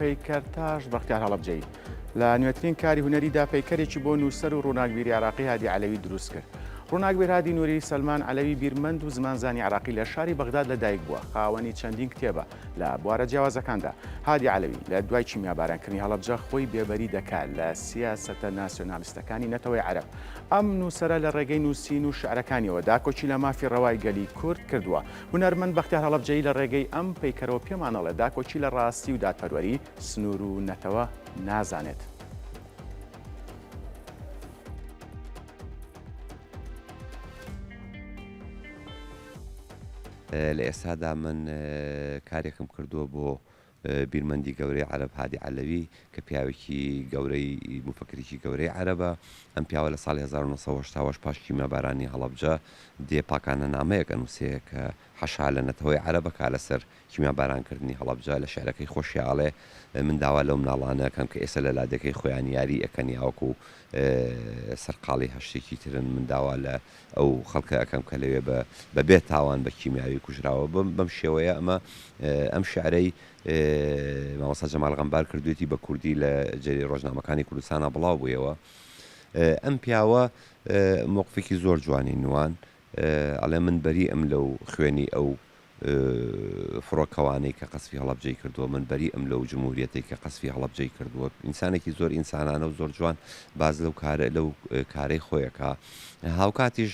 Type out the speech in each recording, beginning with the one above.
پەیکەرتاش بەختیار هەڵەبجەیی لە نوێترین کاری هونەریدا پەیکەرێکی بۆ نووسەر و ڕووناکبیری عێراقی هادی عەلەوی دروست کرد. ڕووناکبیر هادی نوری سەلمان عەلەوی بیرمەند و زمانزانی عێراقی لە شاری بەغداد لە دایک بووە، خاوەنی چەندین کتێبە لە بوارە جیاوازەکاندا. هادی عەلەوی لە دوای کیمیابارانکردنی هەڵەبجە خۆی بێبەری دەکات لە سیاسەتە ناسیۆنالیستەکانی نەتەوەی عەرەب. ئەم نووسەرە لە ڕێگەی نووسین و شیعرەکانیەوە داکۆکی لە مافی ڕەوای گەلی کورد کردووە. هونەرمەند بەختیار هەڵەبجەیی لە ڕێگەی ئەم پەیکەرەوە پێمان ئەڵێ داکۆکی لە ڕاستی و دادپەروەری، سنوور و نەتەوە نازانێت. لە ئێستادا من کارێکم کردووە بۆ بیرمەندی گەورەی عەرەب هادی عەلەوی کە پیاوێکی گەورەی موفەکرێکی گەورەی عەرەبە، ئەم پیاوە لە ساڵی 1988 پاش کیمیابارانی هەڵەبجە دێ پاکانە نامەیەک ئەنووسێ کە حەشا لە نەتەوەی عەرەب ئەکا لەسەر کیمیاباران کردنی هەڵەبجە، لە شیعرەکەی خۆشیا ئەڵێ من داوا لەو مناڵانە ئەکەم کە ئێستا لە لادێکەی خۆیان یاری ئەکەن یاوەکو سەرقاڵی هەر شتێکی ترن، من داوا لە ئەو خەڵکە ئەکەم کە لەوێ بە بە بێ تاوان بە کیمیاوی کوژراوە بەم بەم شێوەیە ئەمە ئەم شعرەی مامۆستا جەمال غەمبار کردوێتی بە کوردی لە جەری ڕۆژنامەکانی کوردستانا بڵاو بوویەوە ئەم پیاوە مۆقفێکی زۆر جوانی نوان ئەڵێ من بەریئم لەو خوێنی ئەو فڕۆکەوانەی کە قەسفی هەڵەبجەی کردووە، من بەریئم لەو جمهوریەتەی کە قەسفی هەڵەبجەی کردووە. ئینسانێکی زۆر ئینسانانە و زۆر جوان باس لەو کارە لەو کارەی خۆی ئەکا. هاوکاتیش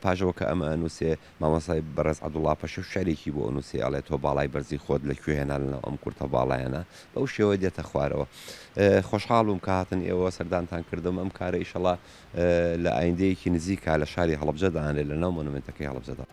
پاش ئەوە کە ئەمە ئەنووسێ، مامۆستای بەڕێز عەبدوڵڵا پەشێو شیعرێکی بۆ ئەنووسێ ئەڵێ تۆ باڵای بەرزی خۆت لە کوێ هێنا لەناو ئەم کورتە باڵایانە؟ بەو شێوەیە دێتە خوارەوە. خۆشحاڵ بووم کە هاتن ئێوە سەردانتان کردم. ئەم کارە ئیشەڵا لە ئایندەیەکی نزیکا لە شاری هەڵەبجە دانرێ لە ناو مۆنۆمێنتەکەی هەڵەبجەدا.